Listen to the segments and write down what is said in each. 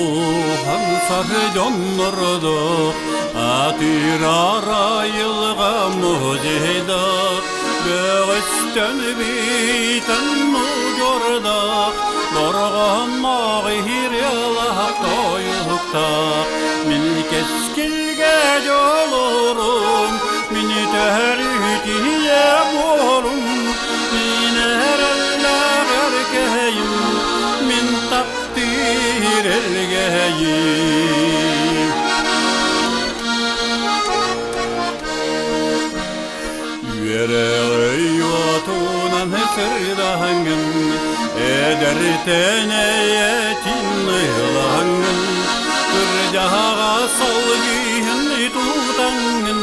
Уһансар дьоннордук атыырар айылҕа музейдах бөҕөстөн бийтэн удьуордах дорҕоонноох иһириалаах тойуктаах мин кэскилгэ дьолорум мин төһөрүтүйэ буолум мин эрэллээх эркэйим мин таптыыр элгэйим. Үөрэҕи уотунан сырдаһаҥҥын, эдэртэн эйэтин ыһылаҥҥын, кырдьаҕа салгыһын тутаҥҥын,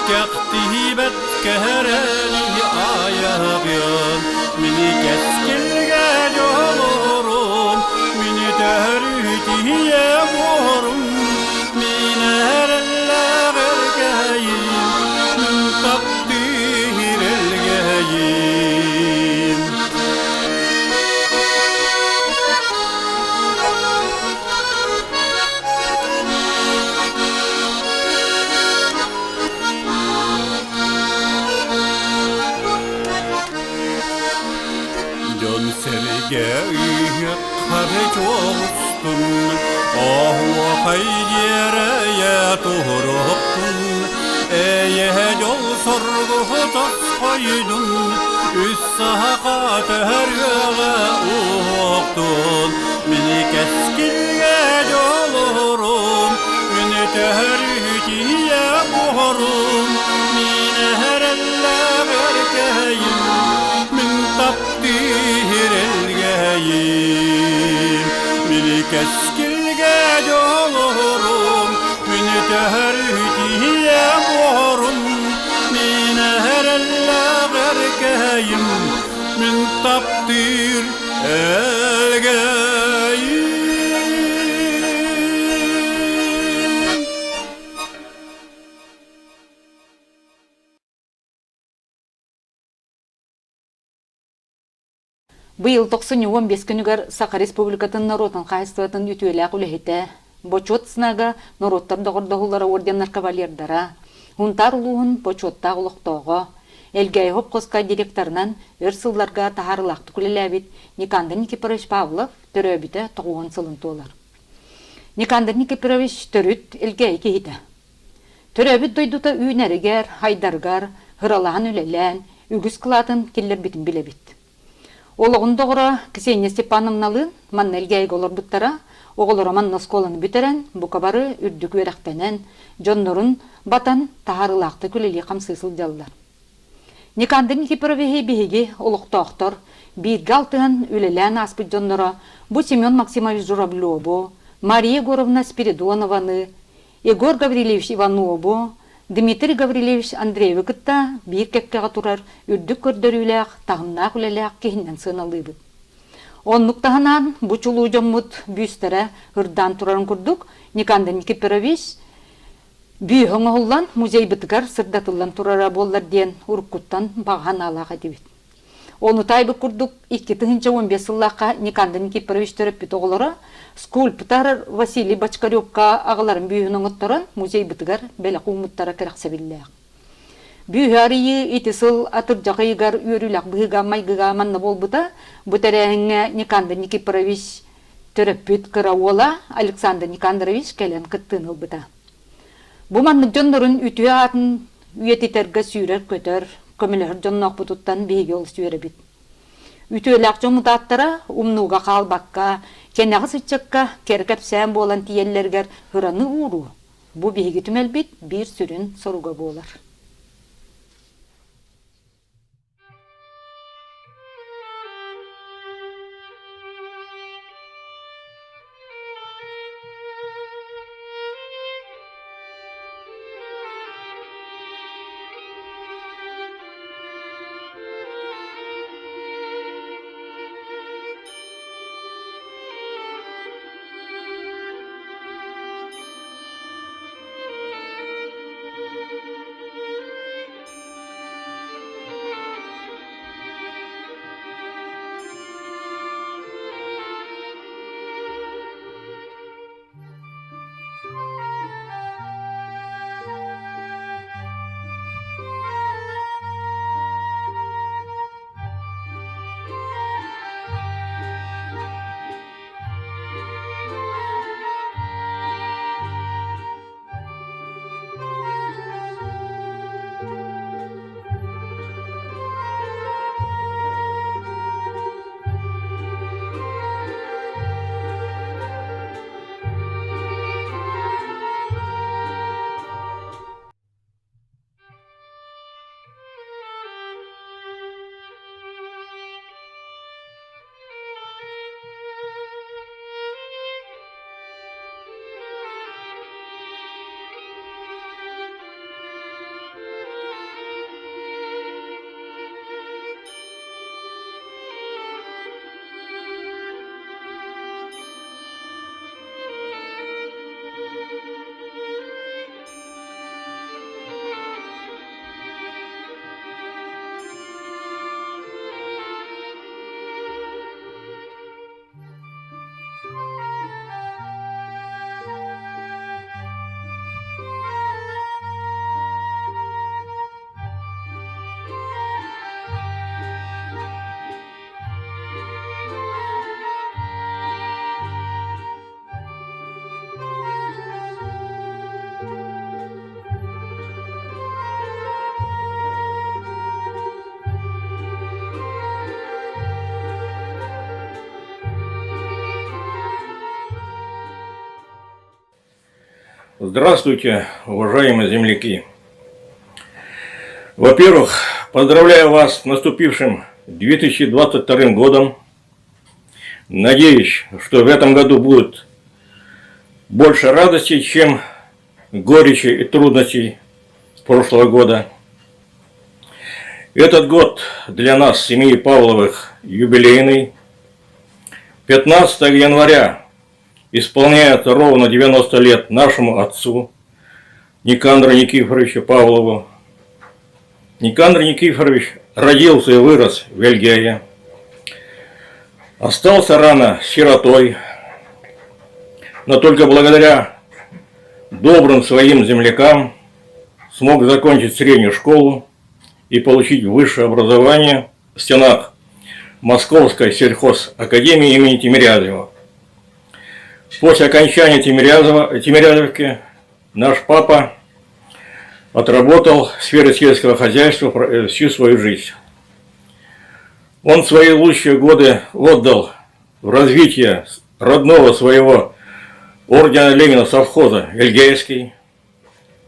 кэхтибэт кэрэни айаҕын, мин кэскилгэ дьолорум, мин төрүтүйэ буорум, мин эрэллээх эркэйим, мин таптыыр элгэйим. Дьон-сэргэ ыһыаххары чуолустун, оһуохай дьиэрэйэ туруохтун, эйэ дьол соргу тосхойдун, үс саха төһөрүөҕэ уһуохтун, мин кэскилгэ дьолурум, мин төһөрүтүйэ буорум, мин эрэллээх эркэйим, мин таптыыр элгэйим. Мин кэскилгэ дьолурум, мин төһөрүтүйэ буорум, мин эрэллээх эркэйим, мин таптыыр элгэйим. Быйыл тохсунньу 15 күнүгэр Саха Республикатын норуотун хаһаайыстыбатын үтүөлээх үлэһитэ, Бочуот знага норуоттар доҕордоһуулара орденнар кавалердара, Һунтаар улууһун бочуоттаах олохтооҕо, Элгээйи хопхуоска директорынан өр сылларга таһаарыылаахтык үлэлээбит Никандр Никифорович Павлов төрөөбүтэ тоҕуһун сылын туолар. Никандр Никифорович төрүт Элгээйи киһитэ. Төрөөбүт дойдута үүнэригэр, хайдарыгар ыралаһан үлэлээн, үгүс кылаатын киллэрбитин билэбит. Олоҕун доҕоро Ксения Степановналыын манна Элгээйигэ олорбуттара, оҕолоро манна оскуоланы бүтэрэн, бука бары үрдүк үөрэхтэнэн, дьоннорун батан, таһаарыылаахтык үлэлии-хамсыы сылдьаллар. Никандр Никифоровиһы биһиги, олохтоохтор, бииргэ алтыһан үлэлээн ааспыт дьонноро бу Семен Максимович Журавлеву, Мария Егоровна Спиридонованы, Егор Гаврильевич Иванову, Дмитрий Гаврильевич Андреевы кытта биир кэккэҕэ турар үрдүк көрдөрүүлээх, таһымнаах үлэлээх киһинэн сыаналыыбыт. Оннук таһынан бу чулуу дьоммут бүүстэрэ ырдаан турарын курдук Никандр Никифорович бүүһэ оҥоһуллан музейбытыгар сырдатыллан турара буоллар диэн уруккуттан баҕа санаалаах этибит. Ону таайбыт курдук 2015 сыллаахха Никандр Никифорович төрөппүт оҕолоро скульптор Василий Бочкаревка аҕаларын бүүһүн оҥотторон музейбытыгар бэлэх ууммуттара кэрэхсэбиллээх. Бүүһү арыйыы ити сыл атырдьах ыйыгар үөрүүлээх быһыыга-майгыга манна буолбута. Бу тэрээһиҥҥэ Никандр Никифорович төрөппүт кыра уола Александр Никандрович кэлэн кыттыыны ылбыта. Бу маннык дьоннорун үтүө аатын үйэтитэргэ сүүрэр-көтөр, көмөлөһөр дьонноохпутуттан биһиги олус үөрэбит. Үтүөлээх дьоммут ааттара умнууга хаалбакка, кэнэҕэс ыччакка кэрэ кэпсээн буолан тиийэллэригэр ыраны ууруу, бу биһиги түмэлбит биир сүрүн соруга буолар. Здравствуйте, уважаемые земляки! Во-первых, поздравляю вас с наступившим 2022 годом. Надеюсь, что в этом году будет больше радости, чем горечи и трудностей прошлого года. Этот год для нас, семьи Павловых, юбилейный. 15 января исполняется ровно 90 лет нашему отцу Никандру Никифоровичу Павлову. Никандр Никифорович родился и вырос в Эльгее. Остался рано сиротой, но только благодаря добрым своим землякам смог закончить среднюю школу и получить высшее образование в стенах Московской сельхозакадемии имени Тимирязева. После окончания Тимирязева, Тимирязевки наш папа отработал в сфере сельского хозяйства всю свою жизнь. Он свои лучшие годы отдал в развитие родного своего ордена Ленина совхоза Эльгейский.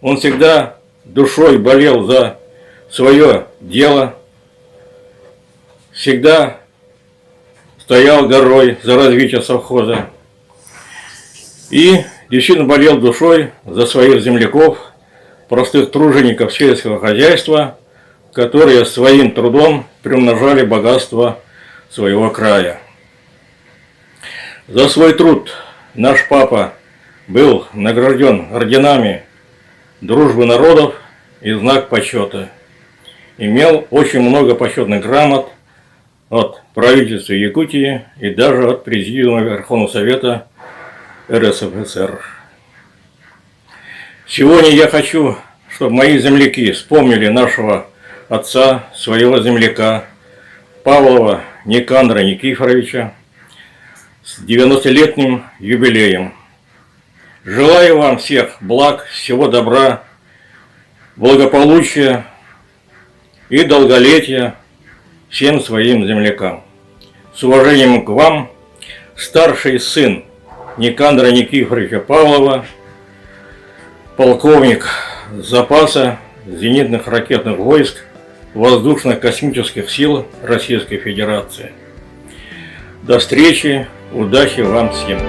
Он всегда душой болел за свое дело, всегда стоял горой за развитие совхоза и действительно болел душой за своих земляков, простых тружеников сельского хозяйства, которые своим трудом приумножали богатство своего края. За свой труд наш папа был награжден орденами Дружбы народов и знак почета. Имел очень много почетных грамот от правительства Якутии и даже от Президиума Верховного Совета РСФСР. Сегодня я хочу, чтобы мои земляки вспомнили нашего отца, своего земляка Павлова Никандра Никифоровича с 90-летним юбилеем. Желаю вам всех благ, всего добра, благополучия и долголетия всем своим землякам. С уважением к вам, старший сын Никандра Никифоровича Павлова, полковник запаса зенитных ракетных войск Воздушно-космических сил Российской Федерации. До встречи, удачи вам всем!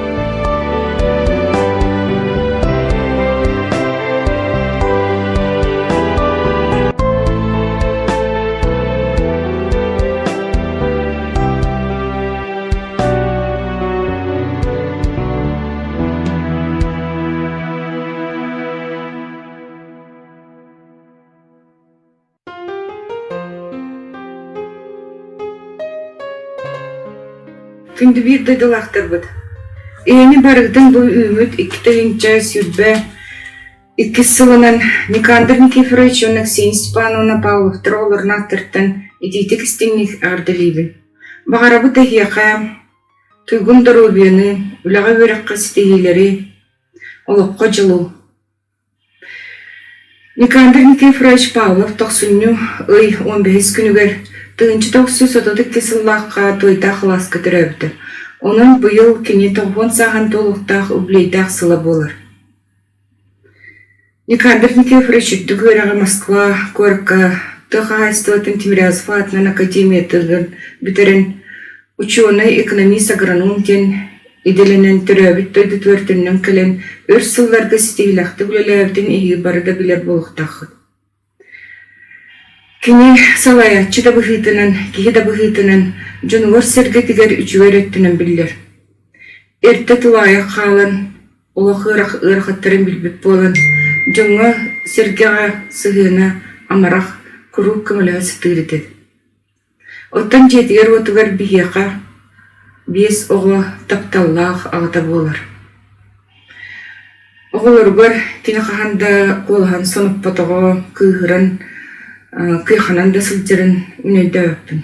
Күндү биир дойдулаахтарбыт, ийэни барыгытын бу үүмүт 2 2022 сылынан Никандр Никифорович уонна Ксения Степановна Павловтар оҕолорунаахтартан итиитик истиҥник эҕэрдэлиибин. Баҕарабыт эһиэхэ туйгун доруобуйаны, үлэҕэ-үөрэххэ ситиһиилэри, олоххо дьолу. Никандр Никифорович Павлов тохсунньу ый 15 күнүгэр 1932 сыллаахха Туойдаах алааска төрөөбүтэ. Онон быйыл кини 90 сааһын туолуохтаах үбүлүөйдээх сыла буолар. Никандр Никифорович үрдүк үөрэҕи Москва куоракка тыа хаһаайыстыбатын Тимирязев аатынан академиятыгар бүтэрэн учуонай, экономист, агроном диэн идэлэнэн төрөөбүт дойдутугар төннөн кэлэн өр сылларга ситиһиилээхтик үлэлээбитин эһиги бары да билэр буолуохтааххыт. Кини салайааччы да быһыытынан, киһи да быһыытынан дьонугар-сэргэтигэр үчүгэй эрэ өттүнэн биллэр. Эрдэ тулаайах хаалан, олох ыарахаттарын билбит буолан, дьоҥҥо-сэргэҕэ сыһыана амарах, куруук көмөлөһө сатыыр этэ. Оттон дьиэтигэр-уотугар биһиэхэ биэс оҕо тапталлаах аҕата буолар. Оҕолоругар кини хаһан да куолаһын сонуппатаҕа, кыыһыран, кыйаханан да сылдьарын мин өйдөөбөппүн.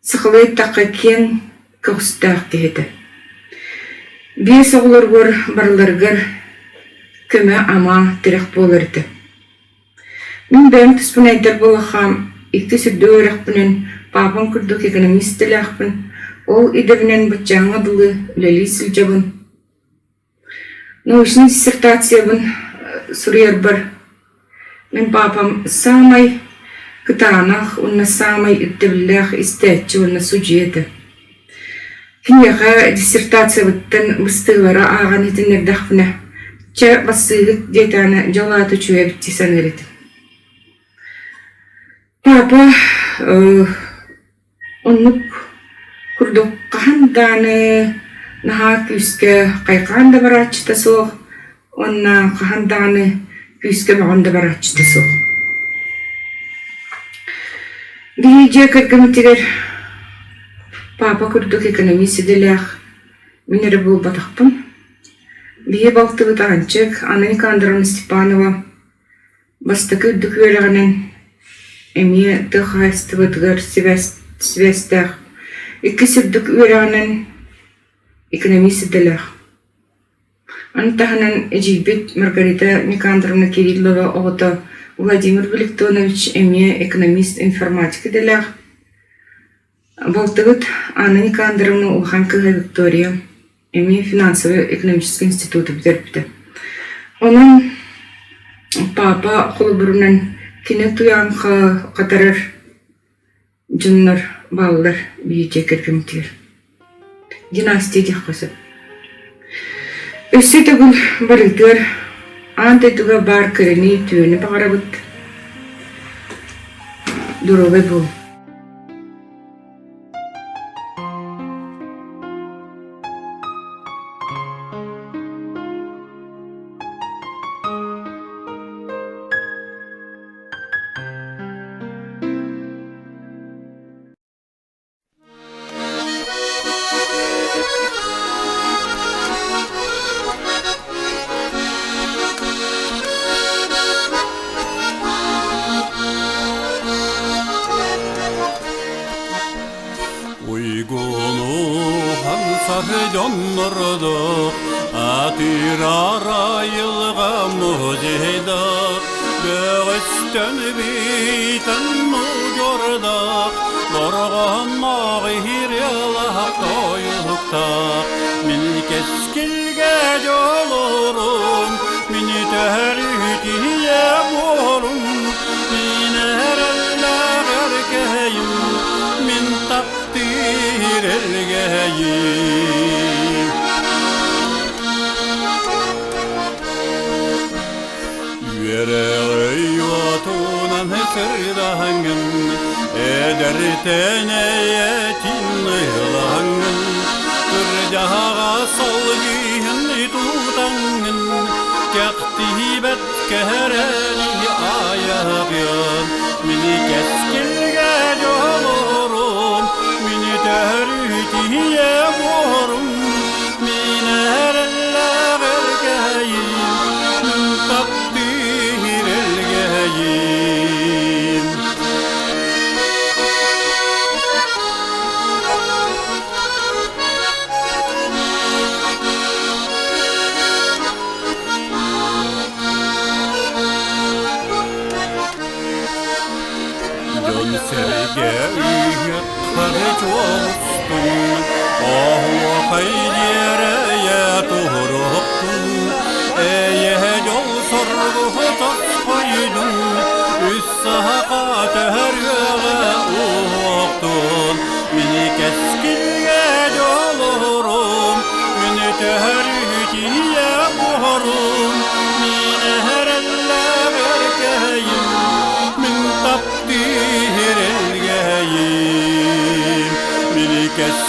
Сахалыы эттэххэ киэҥ көҕүстээх киһи этэ. Биэс оҕолоругар барыларыгар көмө-ама, тирэх буолар этэ. Мин бэйэм туспун эдэр буоллахха, иккис үрдүк үөрэхпинэн паапам курдук экономист идэлээхпин, ол идэбинэн баччааҥҥа дылы үлэлии сылдьабын. Научнай диссертациябын суруйарбар мин паапам саамай кытаанах уонна саамай ирдэбиллээх истээччи уонна судьуйа этэ. Киниэхэ диссертациябыттан быстыылара ааҕан иһитиннэрдэхпинэ, чэ, бассыыһыт диэтэҕинэ дьол аата үчүгэй эбит дии саныыр этим. Папа оннук курдук хаһан даҕаны наһаа күүскэ хайҕаан да барааччыта суох уонна хаһан даҕаны күүскэ мөҕөн да барааччыта суох. Биһиги дьиэ кэргэммитигэр папа курдук экономист идэлээх мин эрэ буолбатахпын. Биһиги балтыбыт Аанчык, Анна Никандровна Степанова Бастакы үрдүк үөрэҕинэн эмиэ тыа хаһаайыстыбатыгар сибээстээх, иккис үрдүк үөрэҕинэн экономист идэлээх. Ону таһынан эдьиийбит Маргарита Никандровна Кириллова оҕото Владимир Беликтонович эмиэ экономист-информатик идэлээх. Балтыбыт Анна Никандровна улахан кыыһа Виктория эмиэ финансовай-экономическай институту бүтэрбитэ. Онон папа холобурунан кини туйаан хатарар дьоннор бааллар биир дьиэ кэргэммитигэр. Династия диэххэ сөп. Өссө төгүл барытыгар аан дойдуга баар кэрэни үтүөнү баҕарабыт. Доруобай буол. Уйгуну хамсары дьоннордук, атыырар айылҕа музейдах, бөҕөстөн биитэн мудьордах, дорҕоонноох иһириалаах тойуктаах, мин кэскилгэ дьолорум, мин төһөрүтүйэ буолум, мин эрэллээх эркэйим, мин таптыыр эргэйим. Үөрэҕи уотунан сырдаһаҥҥын, эдэртэн эйэтин ыһылаҥҥын, кырдьаҕа салгыһын тутаҥҥын, кэхтибэт кэрэни айаҕын, мини кэскилгэ дьолорум, мини төрүтүйэ буорум, мин эрэллээх эргэйим, мин таптыыр элгэйим. Дьон-сэргэ ыһыахтары чуолустун, оһуохай дьиэрэйэ туруохтун, эйэ дьол соргу тосхойдун, үс саха төһөрүөҕэ уһуохтун, мини кэскилгэ дьолурум, мини төһөрүтүйэ буорум, мин эрэллээх эркэйим, мин таптыыр элгэйим, мини кэскилгэ.